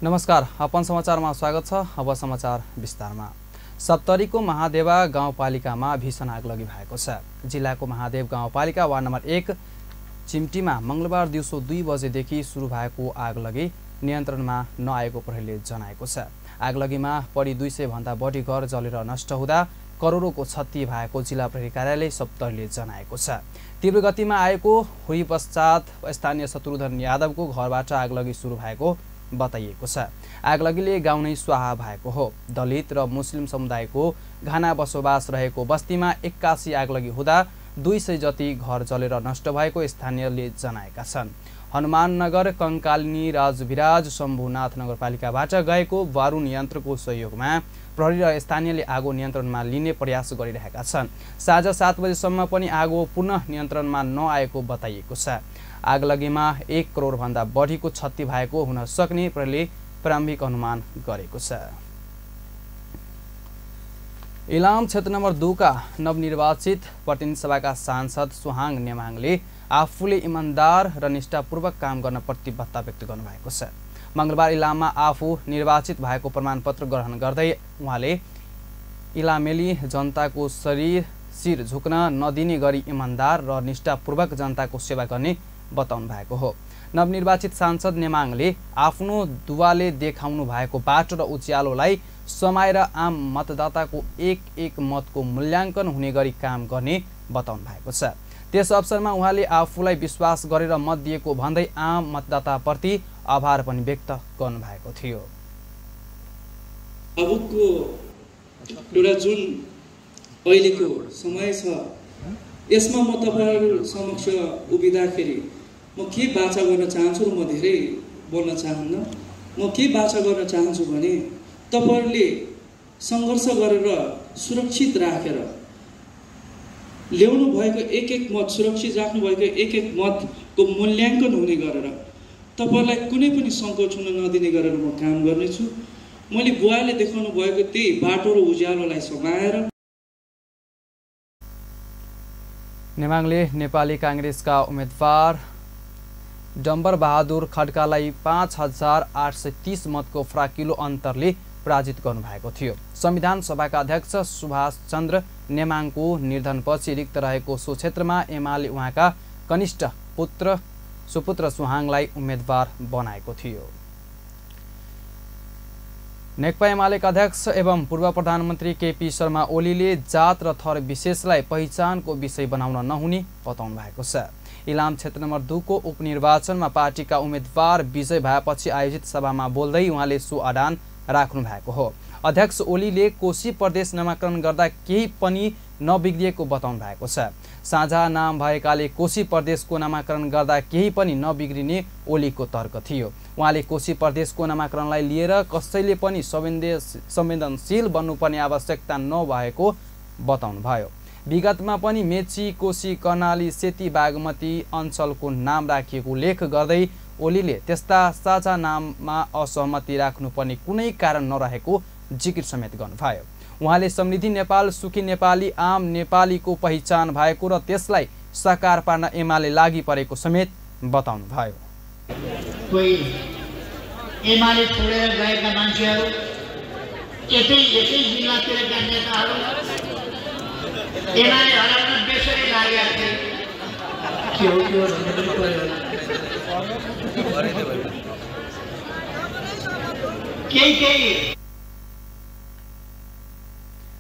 नमस्कार, अपन समाचारमा स्वागत छ। अब समाचार विस्तारमा। सप्तरीको महादेवा गाउँपालिकामा भीषण आगलगी भएको छ। जिल्लाको महादेव गाउँपालिका वार्ड नम्बर 1 चिम्टीमा मंगलबार दिउँसो 2 बजेदेखि सुरु भएको आगलगी नियन्त्रणमा नआएको प्रहरीले जनाएको छ। आगलगीमा परि 200 भन्दा बढी घर जलेर नष्ट हुँदा करोडौंको क्षति भएको जिल्ला प्रहरी कार्यालय सप्तरीले जनाएको छ। तीव्र गतिमा आएको हुरी पश्चात स्थानीय शत्रुधन यादवको घरबाट आगलगी सुरु भएको बताइएको छ। आगलगीले गाउँ नै स्वाहा भएको हो। दलित र मुस्लिम समुदायको घना बसोबास रहेको बस्तीमा 81 आगलगी हुँदा 200 जति घर जलेर नष्ट भएको स्थानीयले जनाएका छन्। हनुमाननगर कंकालिनी राजविराज शम्भुनाथ नगरपालिकाबाट गएको बारुण यन्त्रको सहयोगमा प्रहरी र स्थानीयले आगो नियन्त्रणमा लिने प्रयास गरिरहेका छन्। साँझ 7 बजेसम्म पनि आगो पुनः नियन्त्रणमा नआएको बताइएको छ। आगलगीमा 1 करोड भन्दा बढीको क्षति भएको हुन सक्ने प्रहरीले प्रारम्भिक अनुमान गरेको छ। इलाम क्षेत्र नम्बर 2 का नवनिर्वाचित प्रतिनिधि सभाका सांसद सुहाङ नेमाङले आफूले इमानदार र निष्ठापूर्वक काम गर्न प्रतिबद्धता व्यक्त गर्नुभएको छ। मंगलबार इलाममा आफू निर्वाचित भएको प्रमाणपत्र ग्रहण गर्दै उहाँले इलामेली जनताको शिर झुक्न नदिने गरी इमानदार र निष्ठापूर्वक जनताको सेवा गर्ने बताउनु भएको हो। नवनिर्वाचित सांसद नेमाङले आफ्नो दुवाले देखाउनु भएको बाटो र उज्यालोलाई समाएर आम मतदाताको एक मतको मूल्याङ्कन हुने गरी काम गर्ने बताउनु भएको छ। त्यस अवसरमा उहाँले आफूलाई विश्वास गरेर मत दिएको भन्दै आम मतदाताप्रति आभार पनि व्यक्त गर्नु भएको थियो। अबको एउटा जुन अहिलेको समय छ यसमा म तपाईहरु समक्ष उभिँदाखेरि म के बाचा गर्न चाहन्छु र म धेरै बोल्न चाहन्न। म के बाचा गर्न चाहन्छु भने तपाईहरुले संघर्ष गरेर सुरक्षित राखेर ल्याउनु भएको एक मत, सुरक्षित राख्नु भएको एक मतको मूल्याङ्कन हुने गरेर तपाईहरुलाई कुनै पनि संकोच हुन नदिने गरेर म काम गर्नेछु। मैले बुवाले देखाउनु भएको त्यही बाटो र उज्यालोलाई समाएर। नेमाङले नेपाली कांग्रेसका उम्मेदवार डम्बर बहादुर खड्कालाई 5830 मतको फराकिलो अन्तरले पराजित गर्नुभएको थियो। संविधान सभाका अध्यक्ष सुभाष चन्द्र नेमाङको निधनपछि रिक्त रहेको सो क्षेत्रमा एमाले उहाँका कनिष्ठ सुपुत्र सुहाङलाई उम्मेदवार बनाएको थियो। नेकपा एमालेका अध्यक्ष एवं पूर्व प्रधानमन्त्री केपी शर्मा ओलीले जात र थर विशेषलाई पहिचानको विषय बनाउन नहुने बताउनु भएको छ। इलाम क्षेत्र नम्बर 2 को उपनिर्वाचनमा पार्टीका उम्मेदवार विजय भएपछि आयोजित सभामा बोल्दै उहाँले सो आडान राख्नु भएको हो। अध्यक्ष ओलीले कोशी प्रदेश नामाकरण गर्दा केही पनि नबिग्रिएको बताउनु भएको छ। साझा नाम भएकाले कोशी प्रदेशको नामाकरण गर्दा केही पनि नबिग्रिने ओलीको तर्क थियो। उहाँले कोशी प्रदेशको नामाकरणलाई लिएर कसैले पनि संवेदनशील बन्नुपर्ने आवश्यकता नभएको बताउनु भयो। विगतमा पनि मेची, कोशी, कर्णाली, सेती, बागमती अञ्चलको नाम राखिएको उल्लेख गर्दै ओलीले त्यस्ता साझा नाममा असहमति राख्नुपर्ने कुनै कारण नरहेको जिकिर समेत गर्नुभयो। उहाँले समृद्धि नेपाल, सुखी नेपाली, आम नेपालीको पहिचान भएको र त्यसलाई साकार पार्न एमाले लागि परेको समेत बताउनु भयो। कोही एमाले छोडेर गएका मान्छेहरू एकै जिल्लातिरका नेताहरू एमाले हराउन बेसरी लागेका थिए। के हो केही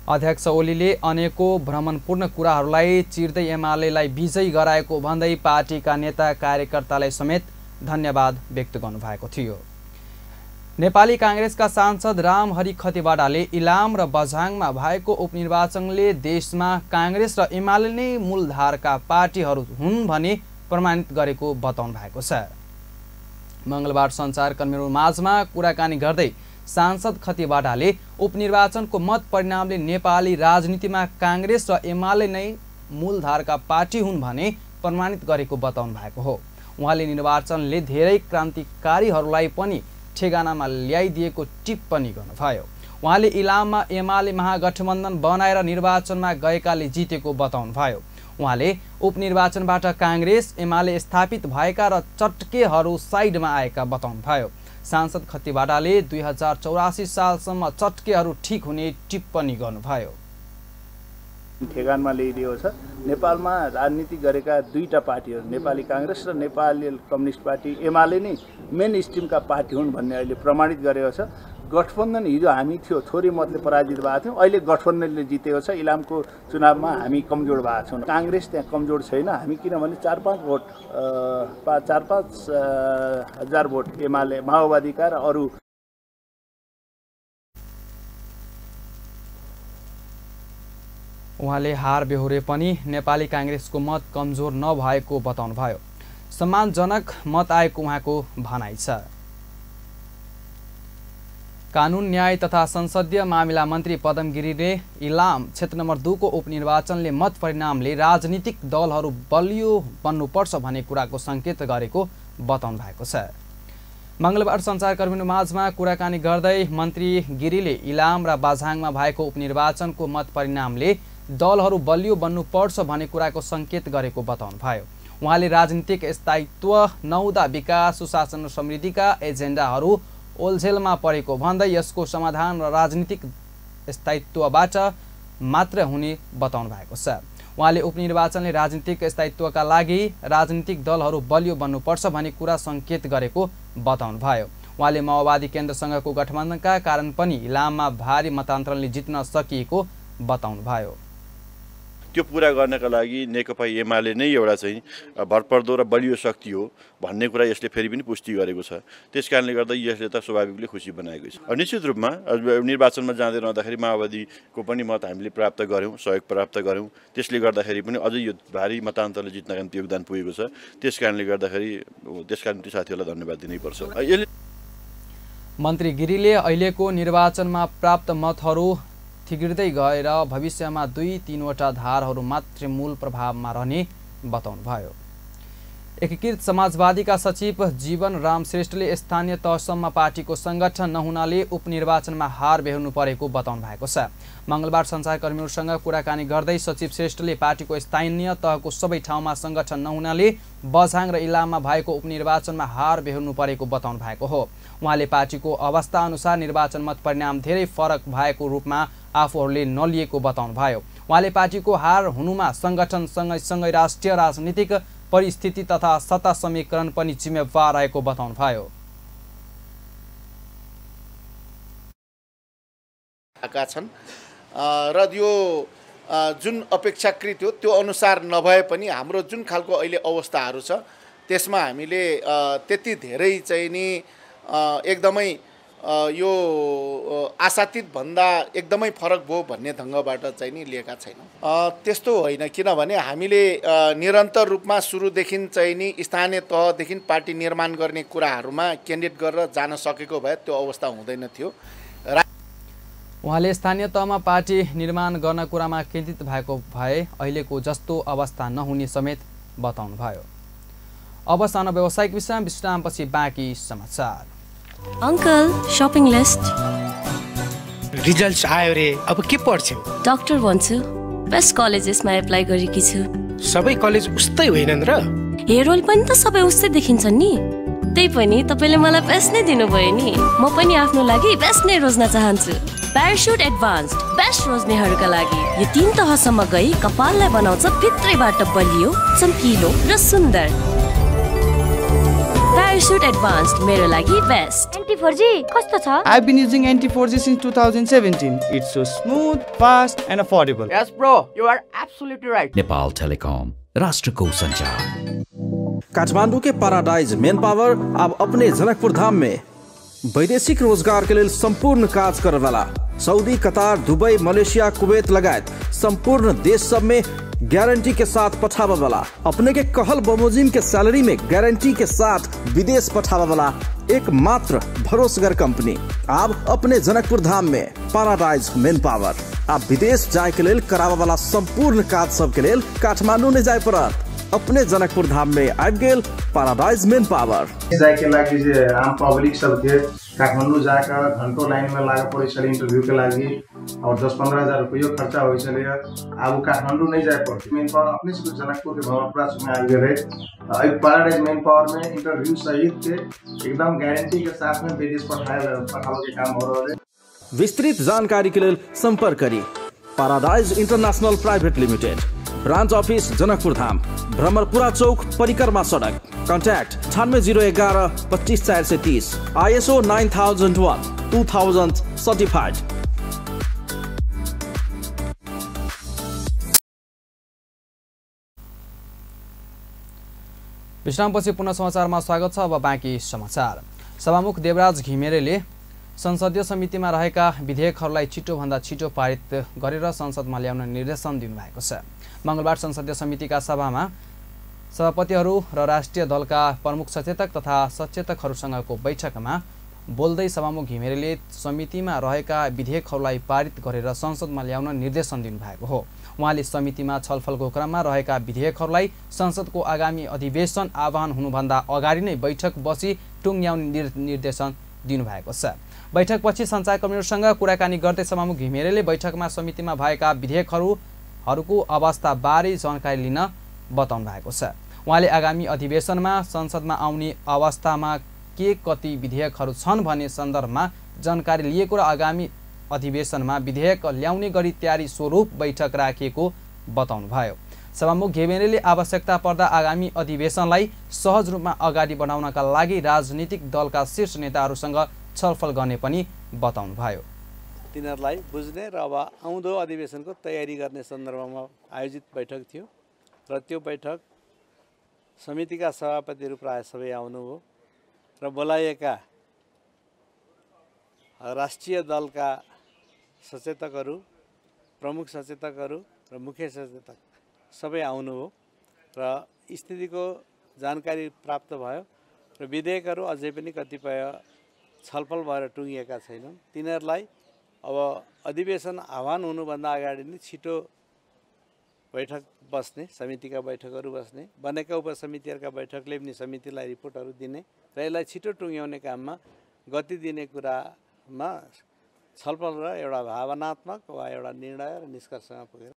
अध्यक्ष ओलीले अनेकौं भ्रमणपूर्ण कुराहरूलाई चिर्दै एमालेलाई विजयी गराएको भन्दै पार्टीका नेता कार्यकर्तालाई समेत धन्यवाद व्यक्त गर्नुभएको थियो। नेपाली कांग्रेसका सांसद रामहरि खतिवड़ाले इलाम र बझाङमा भएको उपनिर्वाचनले देशमा कांग्रेस र एमाले नै मूलधारका पार्टीहरू हुन् भनी प्रमाणित गरेको बताउनु भएको छ। मंगलबार सञ्चारकर्मीहरू माझमा कुराकानी गर्दै सांसद खतिवड़ाले उपनिर्वाचनको मत परिणामले नेपाली राजनीतिमा कांग्रेस र एमाले नै मूलधारका पार्टी हुन् भने प्रमाणित गरेको बताउनु भएको हो। उहाँले निर्वाचनले धेरै क्रान्तिकारीहरूलाई पनि ठेगानामा ल्याइदिएको टिप्पणी गर्नुभयो। उहाँले इलाममा एमाले महागठबन्धन बनाएर निर्वाचनमा गएकाले जितेको बताउनु भयो। उहाँले उपनिर्वाचनबाट कांग्रेस एमाले स्थापित भएका र चटकेहरू साइडमा आएका बताउनु भयो। सांसद खतिवाडाले 2084 सालसम्म चटकेहरू ठिक हुने टिप्पणी गर्नुभयो। ठेगानमा ल्याइदिएको छ। नेपालमा राजनीति गरेका दुईटा पार्टीहरू नेपाली कांग्रेस र नेपाली कम्युनिस्ट पार्टी एमाले नै मेन स्ट्रिमका पार्टी हुन् भन्ने अहिले प्रमाणित गरेको छ। गठबन्धन हिजो हामी थियो थोरै मतले पराजित भएको थियौँ, अहिले गठबन्धनले जितेको छ। इलामको चुनावमा हामी कमजोर भएको छौँ। कांग्रेस त्यहाँ कमजोर छैन। हामी किनभने 4-5 हजार भोट एमाले माओवादीका र अरू। उहाँले हार बेहोरे पनि नेपाली कांग्रेसको मत कमजोर नभएको बताउनुभयो। सम्मानजनक मत आएको उहाँको भनाइ छ। कानुन न्याय तथा संसदीय मामिला मन्त्री पदम गिरीले इलाम क्षेत्र नम्बर 2 को उपनिर्वाचनले मत परिणामले राजनीतिक दलहरू बलियो बन्नुपर्छ भन्ने कुराको संकेत गरेको बताउनु भएको छ। मंगलबार सञ्चारकर्मीहरू माझमा कुराकानी गर्दै मन्त्री गिरीले इलाम र बाझाङमा भएको उपनिर्वाचनको मत परिणामले दलहरू बलियो बन्नुपर्छ भन्ने कुराको संकेत गरेको बताउनुभयो। उहाँले राजनीतिक स्थायित्व नहुँदा विकास सुशासन र समृद्धिका एजेन्डाहरू ओल्झेलमा परेको भन्दै यसको समाधान र राजनीतिक स्थायित्वबाट मात्र हुने बताउनु भएको छ। उहाँले उपनिर्वाचनले राजनीतिक स्थायित्वका लागि राजनीतिक दलहरू बलियो बन्नुपर्छ भन्ने कुरा संकेत गरेको बताउनुभयो। उहाँले माओवादी केन्द्रसँगको गठबन्धनका कारण पनि इलाममा भारी मतान्तरले जित्न सकिएको बताउनुभयो। त्यो पूरा गर्नका लागि नेकपा एमाले नै एउटा चाहिँ भरपर्दो र बलियो शक्ति हो भन्ने कुरा यसले फेरि पनि पुष्टि गरेको छ। त्यसकारणले गर्दा यसले त स्वाभाविकले खुसी बनाएको छ। निश्चित रूपमा निर्वाचनमा जाँदै रहँदाखेरि माओवादीको पनि मत हामीले प्राप्त गर्यौँ, सहयोग प्राप्त गर्यौँ। त्यसले गर्दाखेरि पनि अझै यो भारी मतान्तरले जित्नका निम्ति योगदान पुगेको छ। त्यसकारणले गर्दाखेरि त्यसका निम्ति साथीहरूलाई धन्यवाद दिनैपर्छ। मन्त्री गिरीले अहिलेको निर्वाचनमा प्राप्त मतहरू थिगिर्दै गएर भविष्यमा 2-3 वटा धारहरू मात्र मूल प्रभावमा रहने बताउनुभयो। एकीकृत समाजवादीका सचिव जीवन राम श्रेष्ठले स्थानीय तहसम्म पार्टीको संगठन नहुनाले उपनिर्वाचनमा हार बेहोर्नु परेको बताउनु भएको छ। मंगलबार सञ्चारकर्मीहरूसँग कुराकानी गर्दै सचिव श्रेष्ठले पार्टीको स्थानीय तहको सबै ठाउँमा संगठन नहुनाले बझाङ र इलाममा भएको उपनिर्वाचनमा हार बेहोर्नु परेको बताउनु भएको हो। उहाँले पार्टीको अवस्था अनुसार निर्वाचन मत परिणाम धेरै फरक भएको रूपमा आफूहरूले नलिएको बताउनुभयो। उहाँले पार्टीको हार हुनुमा संगठन सँगै राष्ट्रिय राजनीतिक परिस्थिति तथा सत्ता समीकरण पनि जिम्मेवार रहेको बताउनुभयो। छन् र यो जुन अपेक्षाकृत हो त्यो अनुसार नभए पनि हाम्रो जुन खालको अहिले अवस्थाहरू छ त्यसमा हामीले त्यति धेरै चाहिँ नि एकदमै यो आशातीत भन्दा एकदमै फरक भयो भन्ने ढङ्गबाट चाहिँ नि लिएका छैनौँ। त्यस्तो होइन, किनभने हामीले निरन्तर रूपमा सुरुदेखि चाहिँ नि स्थानीय तहदेखि पार्टी निर्माण गर्ने कुराहरूमा केन्द्रित गरेर जान सकेको भए त्यो अवस्था हुँदैन थियो। उहाँले स्थानीय तहमा पार्टी निर्माण गर्न कुरामा केन्द्रित भएको भए अहिलेको जस्तो अवस्था नहुने समेत बताउनुभयो। अब सानो व्यावसायिक विश्रामपछि बाँकी समाचार। अंकल शॉपिंग लिस्ट रिजल्ट्स आयो रे, अब के पढ्छौ? डाक्टर भन्छु। बेस्ट कलेजेसमा एप्लाई गरेकी छु। सबै कलेज उस्तै होइनन् र? हेरोल पनि त सबै उस्तै देखिन्छन् नि। त्यही पनि तपाईले मलाई बेस्ट नै दिनुभयो नि। म पनि आफ्नो लागि बेस्ट नै रोज्न चाहन्छु। प्याराशुट एडभान्स्ड बेस्ट रोज्नेहरूका लागि यो 3 तहसम्म गई कपाललाई बनाउँछ भित्रैबाट बलियो, चम्किलो र सुन्दर। Parachute Advanced मेरो लागि बेस्ट। Anti-4G कस्तो छ? I've been using Anti-4G since 2017. It's so smooth, fast and affordable. Yes bro, you are absolutely right. Nepal telecom, राष्ट्रको संचार। काठमांडू के पैराडाइज मेन पावर अब अपने जनकपुर धाम में वैदेशिक रोजगार के लिए संपूर्ण कार्य करे वाला Saudi, Qatar, Dubai, Malaysia, Kuwait लगायत संपूर्ण देश सब में गारंटी के साथ पठावा वाला, अपने के कहल बमोजिम के सैलरी में गारंटी के साथ विदेश पठावा वाला एक मात्र भरोसेगर कंपनी अब अपने जनकपुर धाम में पैराडाइज मेन पावर। आप विदेश जाए के लेल करावा वाला संपूर्ण कार्य सब के लेल काठमांडू ने जाए पड़त। अपने जनकपुर धाम में आबि गेल पैराडाइज मेन पावर। जाए के लागि जे आम पब्लिक सब के काठमाडौँ जाकर घन्टों लाइन में लाग पड़े इंटरव्यू के लगी और 10-15 हजार रुपये खर्चा हो अब काठमाडौँ नहीं जाए पड़ती मेन पावर अपने से जनकपुर के भवनपुरा में आ गए रहे पैराडाइज मेन पावर में इंटरव्यू सहित के एकदम गारंटी के साथ में विदेश पठाओ के काम हो रहा है। विस्तृत जानकारी के लिए संपर्क करिए paradise international private limited, branch office Janakpur Dham, Bhramarpura Chowk, परिक्रमा सड़क। Contact 9801 25430, ISO 9001 2000 certified. विश्रामपछि पुनः समाचारमा स्वागत छ। अब बाँकी समाचार। सभामुख देवराज घिमिरेले संसदीय समितिमा रहेका विधेयकहरूलाई छिटोभन्दा छिटो पारित गरेर संसदमा ल्याउन निर्देशन दिनुभएको छ। मंगलबार संसदीय समितिका सभामा सभापतिहरू र राष्ट्रिय दलका प्रमुख सचेतक तथा सचेतकहरूसँगको बैठकमा बोल्दै सभामुख घिमिरेले समितिमा रहेका विधेयकहरूलाई पारित गरेर संसदमा ल्याउन निर्देशन दिनुभएको हो। उहाँले समितिमा छलफलको क्रममा रहेका विधेयकहरूलाई संसदको आगामी अधिवेशन आह्वान हुनुभन्दा अगाडि नै बैठक बसी टुङ्ग्याउने निर्देशन दिनुभएको छ। बैठकपछि सञ्चारकर्मीहरूसँग कुराकानी गर्दै सभामुख घिमिरेले बैठकमा समितिमा भएका विधेयकहरूको अवस्थाबारे जानकारी लिन बताउनु भएको छ। उहाँले आगामी अधिवेशनमा संसदमा आउने अवस्थामा के कति विधेयकहरू छन् भन्ने सन्दर्भमा जानकारी लिएको र आगामी अधिवेशनमा विधेयक ल्याउने गरी तयारी स्वरूप बैठक राखिएको बताउनुभयो। सभामुख घिमिरेले आवश्यकता पर्दा आगामी अधिवेशनलाई सहज रूपमा अगाडि बढाउनका लागि राजनीतिक दलका शीर्ष नेताहरूसँग छलफल गर्ने पनि बताउनुभयो। तिनीहरूलाई बुझ्ने र अब आउँदो अधिवेशनको तयारी गर्ने सन्दर्भमा आयोजित बैठक थियो र त्यो बैठक समितिका सभापतिहरू प्राय सबै आउनुभयो र बोलाइएका राष्ट्रिय दलका सचेतकहरू, प्रमुख सचेतकहरू र मुख्य सचेतक सबै आउनुभयो र स्थितिको जानकारी प्राप्त भयो र विधेयकहरू अझै पनि कतिपय छलफल भएर टुङ्गिएका छैनन्। तिनीहरूलाई अब अधिवेशन आह्वान हुनुभन्दा अगाडि नै छिटो बैठक बस्ने, समितिका बैठकहरू बस्ने, बनेका उपसमितिहरूका बैठकले पनि समितिलाई रिपोर्टहरू दिने र यसलाई छिटो टुङ्ग्याउने काममा गति दिने कुरामा छलफल र एउटा भावनात्मक वा एउटा निर्णय र निष्कर्षमा पुगेर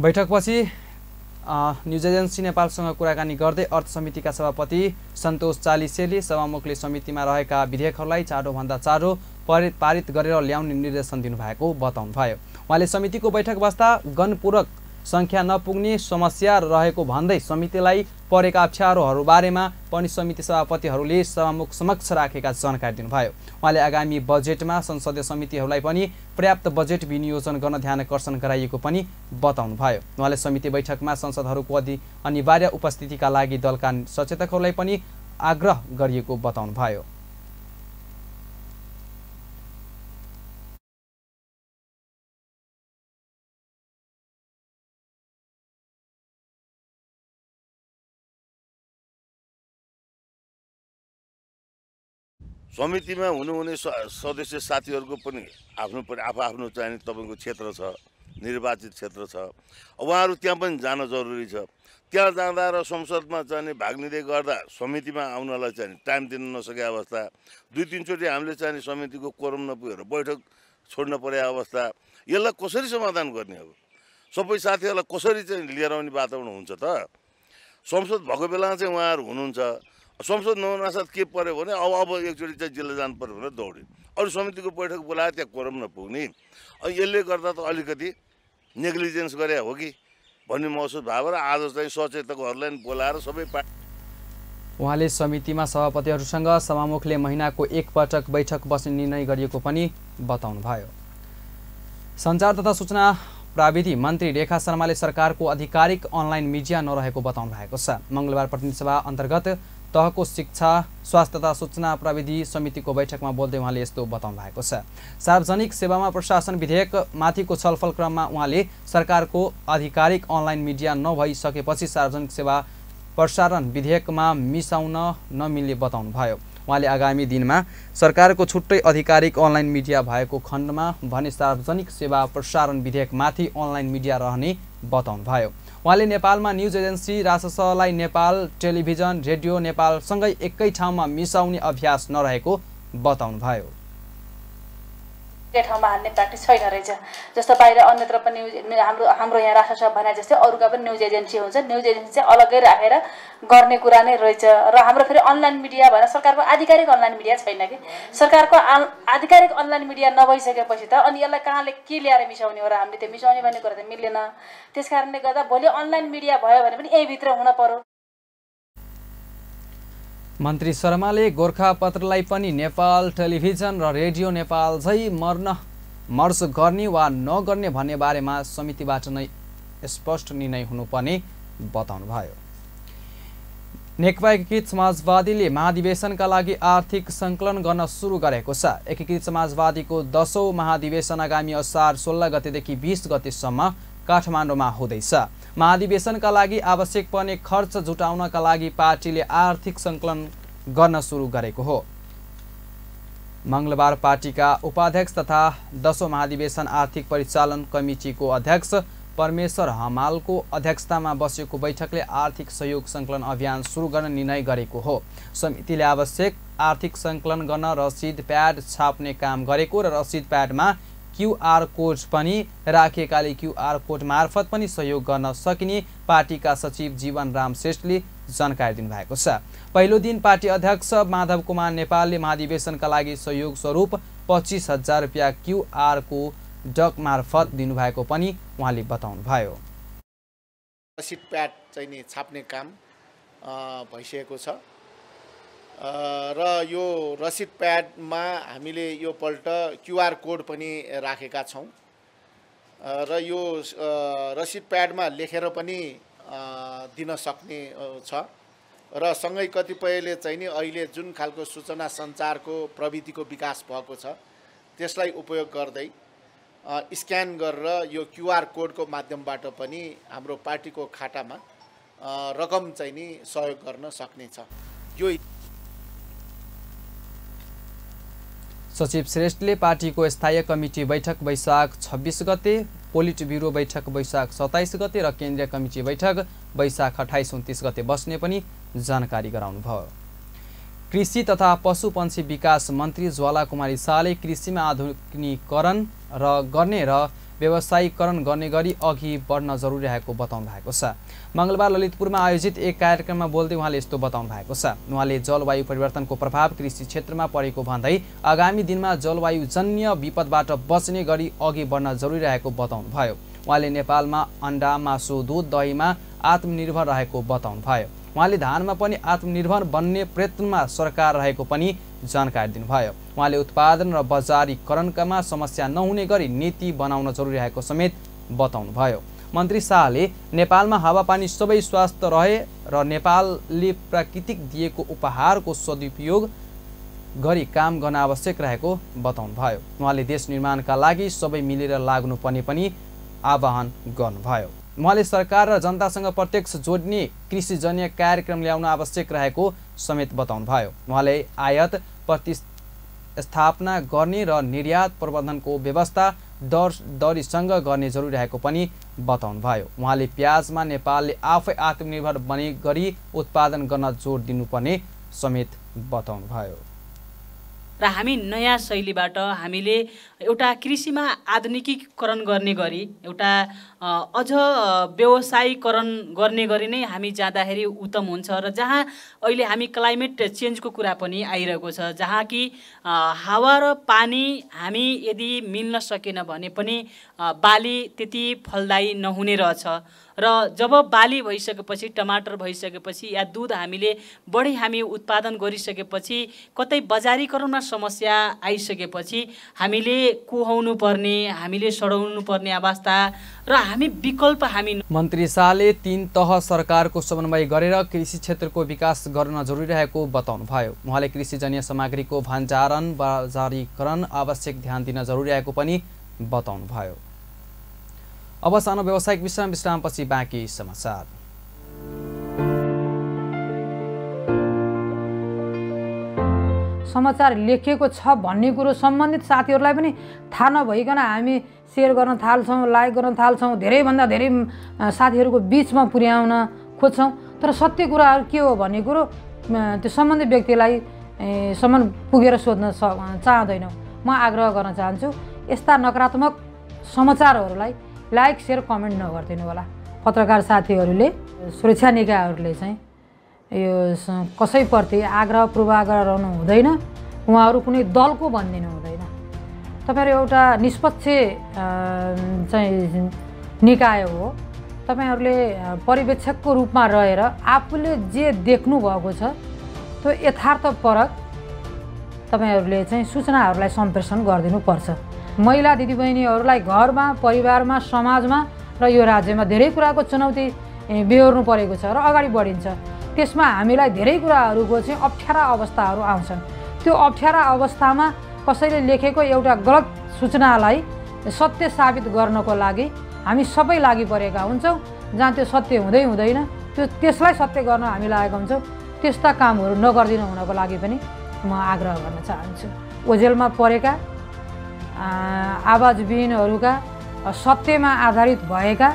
बैठकपछि न्युज एजेन्सी नेपालसँग कुराकानी गर्दै अर्थ समितिका सभापति सन्तोष चालिसेले सभामुखले समितिमा रहेका विधेयकहरूलाई चाँडोभन्दा चाँडो पारित गरेर ल्याउने निर्देशन दिनुभएको बताउनुभयो। उहाँले समितिको बैठक बस्दा गणपूरक संख्या नपुग्ने समस्या रहेको भन्दै समितिलाई परेका अप्ठ्यारोहरू बारेमा पनि समिति सभापतिहरूले सभामुख समक्ष राखेका जानकारी दिनुभयो। उहाँले आगामी बजेटमा संसदीय समितिहरूलाई पनि पर्याप्त बजेट विनियोजन गर्न ध्यानकर्षण गराइएको पनि बताउनुभयो। उहाँले समिति बैठकमा सांसदहरूको अनिवार्य उपस्थितिका लागि दलका सचेतकहरूलाई पनि आग्रह गरिएको बताउनुभयो। समितिमा हुनुहुने सदस्य साथीहरूको पनि आफ्नो चाहिने तपाईँको क्षेत्र छ, निर्वाचित क्षेत्र छ, उहाँहरू त्यहाँ पनि जान जरुरी छ। त्यहाँ जाँदा र संसदमा चाहिने भाग लिँदै गर्दा समितिमा आउनलाई चाहिँ टाइम दिन नसकेको अवस्था, दुई तीनचोटि हामीले चाहिने समितिको कोरम नपुगेर बैठक छोड्न परे अवस्था, यसलाई कसरी समाधान गर्ने? अब सबै साथीहरूलाई कसरी चाहिँ लिएर आउने वातावरण हुन्छ त? संसद भएको बेलामा चाहिँ उहाँहरू हुनुहुन्छ। संसद नहुनासाथ के पर्यो भने अब एकचोटि चाहिँ जिल्ला जानु पर्यो भनेर दौड्यो। अरू समितिको बैठक बोलायो, त्यहाँ कोरम नपुग्ने। यसले गर्दा त अलिकति नेग्लिजेन्स गरे हो कि भन्ने महसुस भयो र आज चाहिँ सचेतकहरूलाई बोलाएर सबै उहाँले समितिमा सभापतिहरूसँग सभामुखले महिनाको एकपटक बैठक बस्ने निर्णय गरिएको पनि बताउनुभयो। सञ्चार तथा सूचना प्राविधि मन्त्री रेखा शर्माले सरकारको आधिकारिक अनलाइन मिडिया नरहेको बताउनु भएको छ। मङ्गलबार प्रतिनिधि सभा अन्तर्गत तहको शिक्षा स्वास्थ्य तथा सूचना प्रविधि समितिको बैठकमा बोल्दै उहाँले यस्तो बताउनु भएको छ। सार्वजनिक सेवामा प्रशासन विधेयक माथिको छलफल क्रममा उहाँले सरकारको आधिकारिक अनलाइन मिडिया नभइसकेपछि सार्वजनिक सेवा प्रसारण विधेयकमा मिसाउन नमिल्ने बताउनुभयो। उहाँले आगामी दिनमा सरकारको छुट्टै आधिकारिक अनलाइन मिडिया भएको खण्डमा भने सार्वजनिक सेवा प्रसारण विधेयकमाथि अनलाइन मिडिया रहने बताउनुभयो। उहाँले नेपालमा न्युज एजेन्सी राससलाई नेपाल टेलिभिजन रेडियो नेपालसँगै एकै ठाउँमा मिसाउने अभ्यास नरहेको बताउनुभयो। एकै ठाउँमा हाल्ने प्र्याक्टिस छैन रहेछ। जस्तो बाहिर अन्यत्र पनि हाम्रो यहाँ राष्ट्र भने जस्तै अरूका पनि न्युज एजेन्सी हुन्छ। न्युज एजेन्सी चाहिँ अलग्गै राखेर गर्ने कुरा नै रहेछ। र हाम्रो फेरि अनलाइन मिडिया भनेर सरकारको आधिकारिक अनलाइन मिडिया छैन कि। सरकारको आधिकारिक अनलाइन मिडिया नभइसकेपछि त अनि यसलाई कहाँले के ल्याएर मिसाउने हो र हामीले त्यो मिसाउने भन्ने कुरा त मिल्दैन। त्यस कारणले गर्दा भोलि अनलाइन मिडिया भयो भने पनि यहीभित्र हुन पर्यो। मन्त्री शर्माले गोरखापत्रलाई पनि नेपाल टेलिभिजन र रेडियो नेपाल झै मर्ज गर्ने वा नगर्ने भन्ने बारेमा समितिबाट नै स्पष्ट निर्णय हुनुपर्ने बताउनुभयो। नेकपा एकीकृत समाजवादीले महाधिवेशनका लागि आर्थिक सङ्कलन गर्न सुरु गरेको छ। एकीकृत समाजवादीको 10औं महाधिवेशन आगामी असार 16 गतेदेखि 20 गतेसम्म काठमाडौँमा हुँदैछ। महाधिवेशनका लागि आवश्यक पर्ने खर्च जुटाउनका लागि पार्टीले आर्थिक सङ्कलन गर्न सुरु गरेको हो। मङ्गलबार पार्टीका उपाध्यक्ष तथा 10औं महाधिवेशन आर्थिक परिचालन कमिटीको अध्यक्ष परमेश्वर हमालको अध्यक्षतामा बसेको बैठकले आर्थिक सहयोग सङ्कलन अभियान सुरु गर्न निर्णय गरेको हो। समितिले आवश्यक आर्थिक सङ्कलन गर्न रसिद प्याड छाप्ने काम गरेको र रसिद प्याडमा क्यूआर कोड पनि राखिएकाले क्यूआर कोड मार्फत पनि सहयोग गर्न सकिने पार्टीका सचिव जीवन राम श्रेष्ठले जानकारी दिनुभएको छ। पहिलो दिन पार्टी अध्यक्ष माधव कुमार नेपालले महाधिवेशनका लागि सहयोग स्वरूप 25,000 रुपियाँ क्यूआर कोड मार्फत दिनुभएको पनि उहाँले बताउनुभयो। रसिद प्याड चाहिँ नि छाप्ने काम भइसकेको छ र यो रसिद प्याडमा हामीले यो पल्ट क्यूआर कोड पनि राखेका छौँ र यो रसिद प्याडमा लेखेर पनि दिन सक्ने छ र सँगै कतिपयले चाहिँ नि अहिले जुन खालको सूचना सञ्चारको प्रविधिको विकास भएको छ त्यसलाई उपयोग गर्दै स्क्यान गरेर यो क्यूआर कोडको माध्यमबाट पनि हाम्रो पार्टीको खातामा रकम चाहिँ नि सहयोग गर्न सक्ने छ। यो सचिव श्रेष्ठले पार्टीको स्थायी कमिटी बैठक वैशाख 26 गते, पोलिट ब्युरो बैठक वैशाख 27 गते र केन्द्रीय कमिटी बैठक वैशाख 28-29 गते बस्ने पनि जानकारी गराउनुभयो। कृषि तथा पशुपन्छी विकास मन्त्री ज्वाला कुमारी शाहले कृषिमा आधुनिकीकरण गर्ने र व्यवसायीकरण गर्ने गरी अघि बढ्न जरुरी रहेको बताउनु भएको छ। मङ्गलबार ललितपुरमा आयोजित एक कार्यक्रममा बोल्दै उहाँले यस्तो बताउनु भएको छ। उहाँले जलवायु परिवर्तनको प्रभाव कृषि क्षेत्रमा परेको भन्दै आगामी दिनमा जलवायुजन्य विपदबाट बच्ने गरी अघि बढ्न जरुरी रहेको बताउनुभयो। उहाँले नेपालमा अन्डा, मासु, दूध, दहीमा आत्मनिर्भर रहेको बताउनुभयो। उहाँले धानमा पनि आत्मनिर्भर बन्ने प्रयत्नमा सरकार रहेको पनि जानकारी दिनुभयो। उहाँले उत्पादन र बजारीकरणकामा समस्या नहुने गरी नीति बनाउन जरुरी रहेको समेत बताउनुभयो। मन्त्री शाहले नेपालमा हावापानी सबै स्वस्थ रहे र नेपालले प्राकृतिक दिएको उपहारको सदुपयोग गरी काम गर्न आवश्यक रहेको बताउनुभयो। उहाँले देश निर्माणका लागि सबै मिलेर लाग्नुपर्ने पनि आह्वान गर्नुभयो। उहाँले सरकार र जनतासँग प्रत्यक्ष जोड्ने कृषिजन्य कार्यक्रम ल्याउन आवश्यक रहेको समेत बताउनुभयो। उहाँले आयात प्रतिस्थापना गर्ने र निर्यात प्रबन्धनको व्यवस्था दरदरीसँग गर्ने जरुरी रहेको पनि बताउनुभयो। उहाँले प्याजमा नेपालले आफै आत्मनिर्भर बने गरी उत्पादन गर्न जोड दिनुपर्ने समेत बताउनुभयो। र हामी नयाँ शैलीबाट हामीले एउटा कृषिमा आधुनिकीकरण गर्ने गरी एउटा अझ व्यवसायीकरण गर्ने गरी नै हामी जाँदाखेरि उत्तम हुन्छ। र जहाँ अहिले हामी क्लाइमेट चेन्जको कुरा पनि आइरहेको छ, जहाँ कि हावा र पानी हामी यदि मिल्न सकेन भने पनि बाली त्यति फलदायी नहुने रहेछ। र जब बाली भइसकेपछि, टमाटर भइसकेपछि या दुध हामीले बढी हामी उत्पादन गरिसकेपछि, कतै बजारीकरणमा समस्या आइसकेपछि हामीले कुहाउनु पर्ने, हामीले सडाउनु पर्ने अवस्था र हामी विकल्प हामी। मन्त्री शाहले 3 तह सरकारको समन्वय गरेर कृषि क्षेत्रको विकास गर्न जरुरी रहेको बताउनुभयो। उहाँले कृषिजन्य सामग्रीको भण्डारण, बजारीकरण आवश्यक ध्यान दिन जरुरी रहेको पनि बताउनुभयो। अब सानो व्यावसायिक विश्रामपछि बाँकी समाचार। समाचार लेखिएको छ भन्ने कुरो सम्बन्धित साथीहरूलाई पनि थाहा नभइकन हामी सेयर गर्न थाल्छौँ, लाइक गर्न थाल्छौँ, धेरैभन्दा धेरै साथीहरूको बिचमा पुर्याउन खोज्छौँ। तर सत्य कुराहरू के हो भन्ने कुरो त्यो सम्बन्धित व्यक्तिलाई सम्म पुगेर सोध्न चाहँदैनौँ। म आग्रह गर्न चाहन्छु, यस्ता नकारात्मक समाचारहरूलाई लाइक सेयर कमेन्ट नगरिदिनु होला। पत्रकार साथीहरूले, सुरक्षा निकायहरूले चाहिँ यो कसैप्रति आग्रह पूर्वाग्रह रहनु हुँदैन। उहाँहरू कुनै दलको भनिदिनु हुँदैन। तपाईँहरू एउटा निष्पक्ष चाहिँ निकाय हो। तपाईँहरूले पर्यवेक्षकको रूपमा रहेर आफूले जे देख्नु भएको छ त्यो यथार्थपरक तपाईँहरूले चाहिँ सूचनाहरूलाई सम्प्रेषण गरिदिनुपर्छ। महिला दिदीबहिनीहरूलाई घरमा, परिवारमा, समाजमा र यो राज्यमा धेरै कुराको चुनौती बेहोर्नु परेको छ र अगाडि बढिन्छ। त्यसमा हामीलाई धेरै कुराहरूको चाहिँ अप्ठ्यारा अवस्थाहरू आउँछन्। त्यो अप्ठ्यारा अवस्थामा कसैले लेखेको एउटा गलत सूचनालाई सत्य साबित गर्नको लागि हामी सबै लागि परेका हुन्छौँ। जहाँ त्यो सत्य हुँदै हुँदैन त्यसलाई सत्य गर्न हामी लागेका हुन्छौँ। त्यस्ता कामहरू नगरिदिनु हुनको लागि पनि म आग्रह गर्न चाहन्छु। ओझेलमा परेका आवाजविहीनहरूका सत्यमा आधारित भएका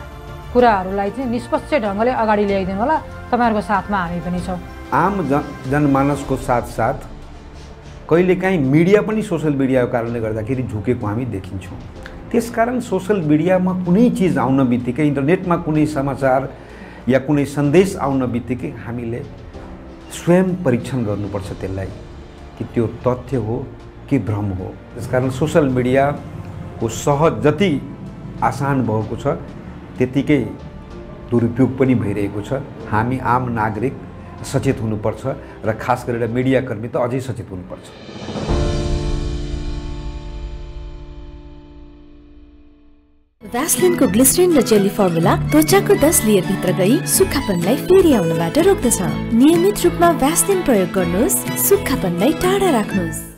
कुराहरूलाई चाहिँ निष्पक्ष ढङ्गले अगाडि ल्याइदिनु होला। तपाईँहरूको साथमा हामी पनि छौँ। आम जनमानसको साथसाथ कहिलेकाहीँ मिडिया पनि सोसल मिडियाको कारणले गर्दाखेरि झुकेको हामी देखिन्छौँ। त्यसकारण सोसल मिडियामा कुनै चिज आउन बित्तिकै, इन्टरनेटमा कुनै समाचार या कुनै सन्देश आउन बित्तिकै हामीले स्वयं परीक्षण गर्नुपर्छ त्यसलाई कि त्यो तथ्य हो कि भ्रम हो। त्यसकारण सोसल मिडियाको सहज जति आसान भएको छ त्यतिकै दुरुपयोग पनि भइरहेको छ। हामी आम नागरिक सचेत हुनुपर्छ र खास गरेर मिडियाकर्मी त अझै सचेत हुनुपर्छ। भ्यासलिनको ग्लिसरिन र जेली फर्मुला त्वचाको 10 लेयर भित्र गई सुक्खापनलाई फेरि आउनबाट रोक्दछ। नियमित रूपमा भ्यासलिन प्रयोग गर्नुहोस्, सुक्खापनलाई टाढा राख्नुहोस्।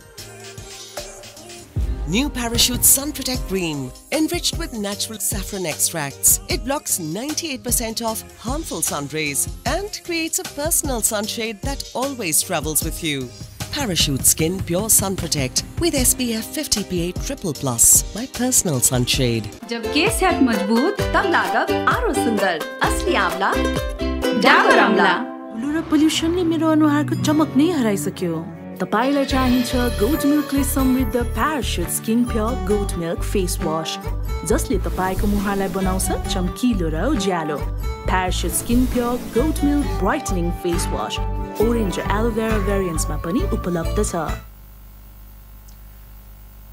New Parachute Sun Protect Cream, enriched with natural saffron extracts. It blocks 98% of harmful sun rays and creates a personal sunshade that always travels with you. Parachute Skin Pure Sun Protect with SPF 50 PA+++, my personal sunshade. जब case है मजबूत तब लागत आरो सुंदर असली आंवला डाबर आंवला। धुलो र पोल्युसनले मेरो अनुहारको चमक नै हराइसक्यो। तपाईलाई चाहिन्छ गोट मिल्कले समृद्ध Parachute skin pure goat milk face wash, जसले तपाईको मुहारलाई बनाउँछ चम्किलो र उज्यालो। Parachute skin pure goat milk brightening face wash orange र एलोभेरा भेरिएन्ट्समा पनि उपलब्ध छ।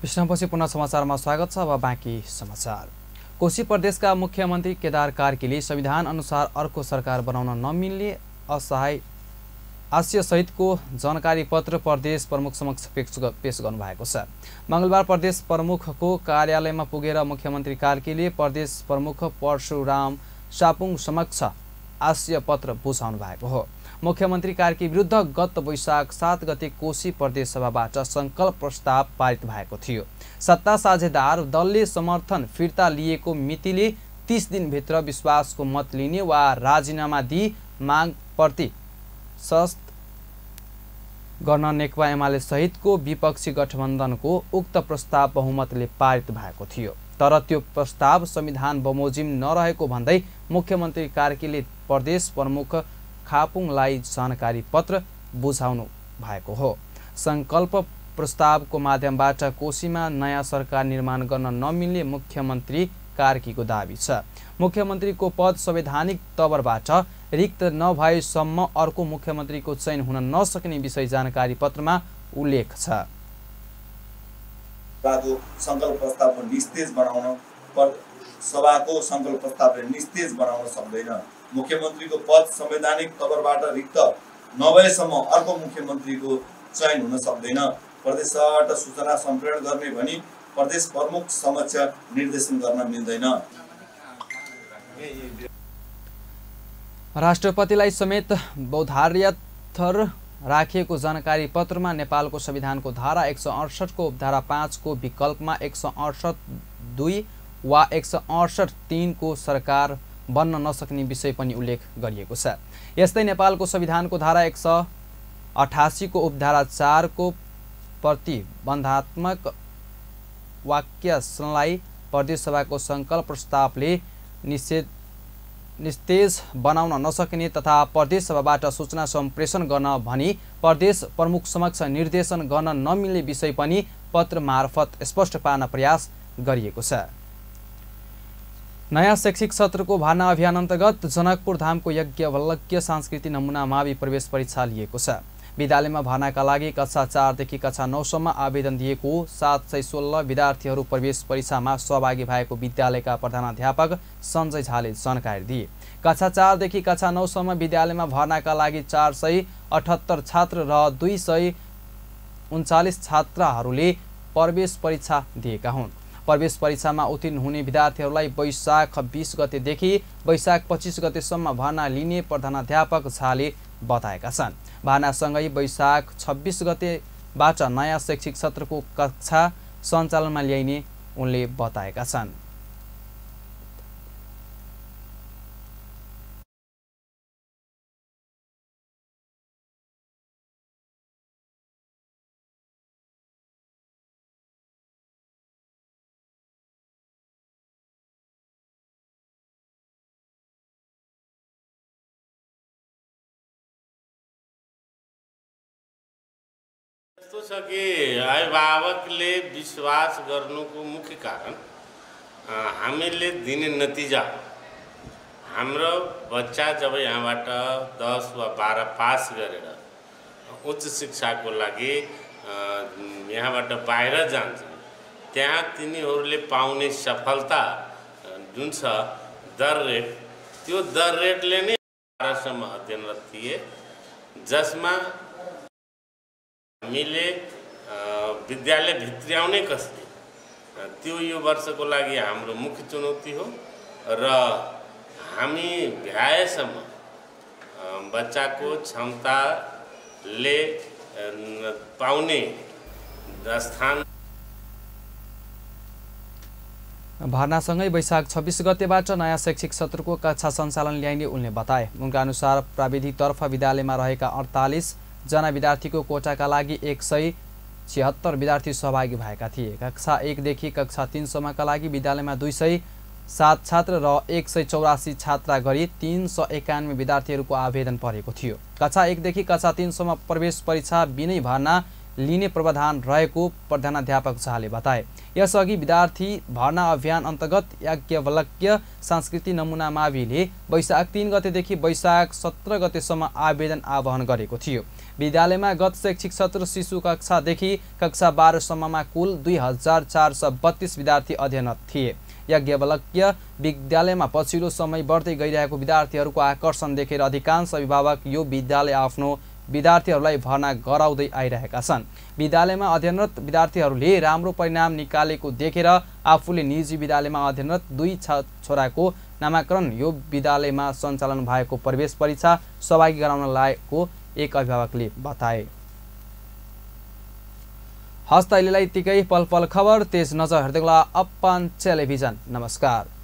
विश्रामपछि पुनः समाचारमा स्वागत छ। अब बाँकी समाचार। कोशी प्रदेशका मुख्यमन्त्री केदार कार्कीले संविधान अनुसार अर्को सरकार बनाउन नमिल्ने असहाय आशय सहितको जानकारी पत्र प्रदेश प्रमुख समक्ष पेश गर्नुभएको छ। मंगलबार प्रदेश प्रमुखको कार्यालयमा पुगेर मुख्यमन्त्री कार्कीले प्रदेश प्रमुख परशुराम सापुङ समक्ष आशय पत्र बुझाउनु भएको हो। मुख्यमन्त्री कार्की विरुद्ध गत वैशाख 7 गते कोशी प्रदेश सभाबाट संकल्प प्रस्ताव पारित भएको थियो। सत्ता साझेदार दलले समर्थन फिर्ता लिएको मितिले 30 दिनभित्र विश्वासको मत लिने वा राजीनामा दिई माग प्रति सशक्त गर्न नेकपा एमाले सहितको विपक्षी गठबन्धनको उक्त प्रस्ताव बहुमतले पारित भएको थियो। तर त्यो प्रस्ताव संविधान बमोजिम नरहेको भन्दै मुख्यमन्त्री कार्कीले प्रदेश प्रमुख खापुङलाई जानकारी पत्र बुझाउनु भएको हो। संकल्प प्रस्तावको माध्यमबाट कोशीमा नयाँ सरकार निर्माण गर्न नमिल्ने मुख्यमन्त्री कार्कीको दाबी छ। मुख्यमन्त्रीको पद संवैधानिक तवरबाट रिक्त नभएसम्म अर्को मुख्यमन्त्रीको चयन हुन नसक्ने विषय जानकारी पत्रमा उल्लेख छ। सङ्कल्प प्रस्तावको निस्तेज बनाउन सभाको सङ्कल्प प्रस्तावले निस्तेज बनाउन सक्दैन। मुख्यमन्त्रीको पद संवैधानिक तवरबाट रिक्त नभएसम्म अर्को मुख्यमन्त्रीको चयन हुन सक्दैन। प्रदेश सभाबाट सूचना सम्प्रेषण गर्ने भनी प्रदेश प्रमुख समक्ष निर्देशन गर्न मिल्दैन। राष्ट्रपतिलाई समेत बौद्धार्यथर राखिएको जानकारी पत्रमा नेपालको संविधानको धारा 168 को धारा 5 को विकल्पमा 168(2) वा 168(3) को सरकार बन्न नसक्ने विषय पनि उल्लेख गरिएको छ। यस्तै नेपालको संविधानको धारा 188 को उपधारा 4 को प्रतिबन्धात्मक वाक्यांशलाई प्रदेश सभाको सङ्कल्प प्रस्तावले निस्तेज बनाउन नसक्ने तथा प्रदेश सभाबाट सूचना सम्प्रेषण गर्न भनी प्रदेश प्रमुख समक्ष निर्देशन गर्न नमिल्ने विषय पनि पत्र मार्फत स्पष्ट पार्न प्रयास गरिएको छ। नयाँ शैक्षिक सत्रको भर्ना अभियान अन्तर्गत जनकपुर धामको यज्ञवल्लभ्य सांस्कृतिक नमुना मावि प्रवेश परीक्षा लिएको छ। विद्यालयमा भर्नाका लागि कक्षा 4 देखि कक्षा 9 सम्म आवेदन दिएको 716 विद्यार्थीहरू प्रवेश परीक्षामा सहभागी भएको विद्यालयका प्रधानाध्यापक सञ्जय झाले जानकारी दिए। कक्षा 4 देखि कक्षा 9 सम्म विद्यालयमा भर्नाका लागि 478 छात्र र 239 छात्राहरूले प्रवेश परीक्षा दिएका हुन्। प्रवेश परीक्षामा उत्तीर्ण हुने विद्यार्थीहरूलाई वैशाख 20 गतेदेखि वैशाख 25 गतेसम्म भर्ना लिने प्रधानाध्यापक झाले बताएका छन्। भर्नासँगै वैशाख 26 गतेबाट नयाँ शैक्षिक सत्रको कक्षा सञ्चालनमा ल्याइने उनले बताएका छन्। यस्तो छ कि अभिभावकले विश्वास गर्नुको मुख्य कारण हामीले दिने नतिजा हाम्रो बच्चा जब यहाँबाट 10 वा 12 पास गरेर उच्च शिक्षाको लागि यहाँबाट बाहिर जान्छन् त्यहाँ तिनीहरूले पाउने सफलता जुन छ दर रेट, त्यो दर रेटले नै 12 सम्म अध्ययनरत थिए, जसमा हामीले विद्यालय भित्र्याउने कसरी त्यो यो वर्षको लागि हाम्रो मुख्य चुनौती हो र हामी भ्याएसम्म बच्चाको क्षमताले पाउने स्थान। भर्नासँगै वैशाख 26 गतेबाट नयाँ शैक्षिक सत्रको कक्षा सञ्चालन ल्याइने उनले बताए। उनका अनुसार प्राविधिकतर्फ विद्यालयमा रहेका 48 जना विद्यार्थीको कोटाका लागि 176 विद्यार्थी सहभागी भएका थिए। कक्षा 1 देखि कक्षा 3 सम्मका लागि विद्यालयमा 207 छात्र र 184 छात्रा गरी 391 विद्यार्थीहरूको आवेदन परेको थियो। कक्षा 1 देखि कक्षा 3 सम्म प्रवेश परीक्षा बिनै भर्ना लिने प्रावधान रहेको प्रधानाध्यापक झाले बताए। यसअघि विद्यार्थी भर्ना अभियान अन्तर्गत याज्ञवल्क्य सांस्कृतिक नमुना माविले वैशाख 3 गतेदेखि वैशाख 17 गतेसम्म आवेदन आह्वान गरेको थियो। विद्यालयमा गत शैक्षिक सत्र शिशु कक्षादेखि कक्षा 12 सम्ममा कुल 2432 विद्यार्थी अध्ययनरत थिए। याज्ञवल्क्य विद्यालयमा पछिल्लो समय बढ्दै गइरहेको विद्यार्थीहरूको आकर्षण देखेर अधिकांश अभिभावक यो विद्यालय आफ्नो विद्यार्थीहरूलाई भर्ना गराउँदै आइरहेका छन्। विद्यालयमा अध्ययनरत विद्यार्थीहरूले राम्रो परिणाम निकालेको देखेर आफूले निजी विद्यालयमा अध्ययनरत 2 छोराको नामाकरण यो विद्यालयमा सञ्चालन भएको प्रवेश परीक्षा सहभागी गराउन लागेको एक अभिभावकले बताए। हस्त अहिलेलाई यतिकै पल पल खबर तेज नजर हेर्दै गर्नुहोला अपन टेलिभिजन। नमस्कार।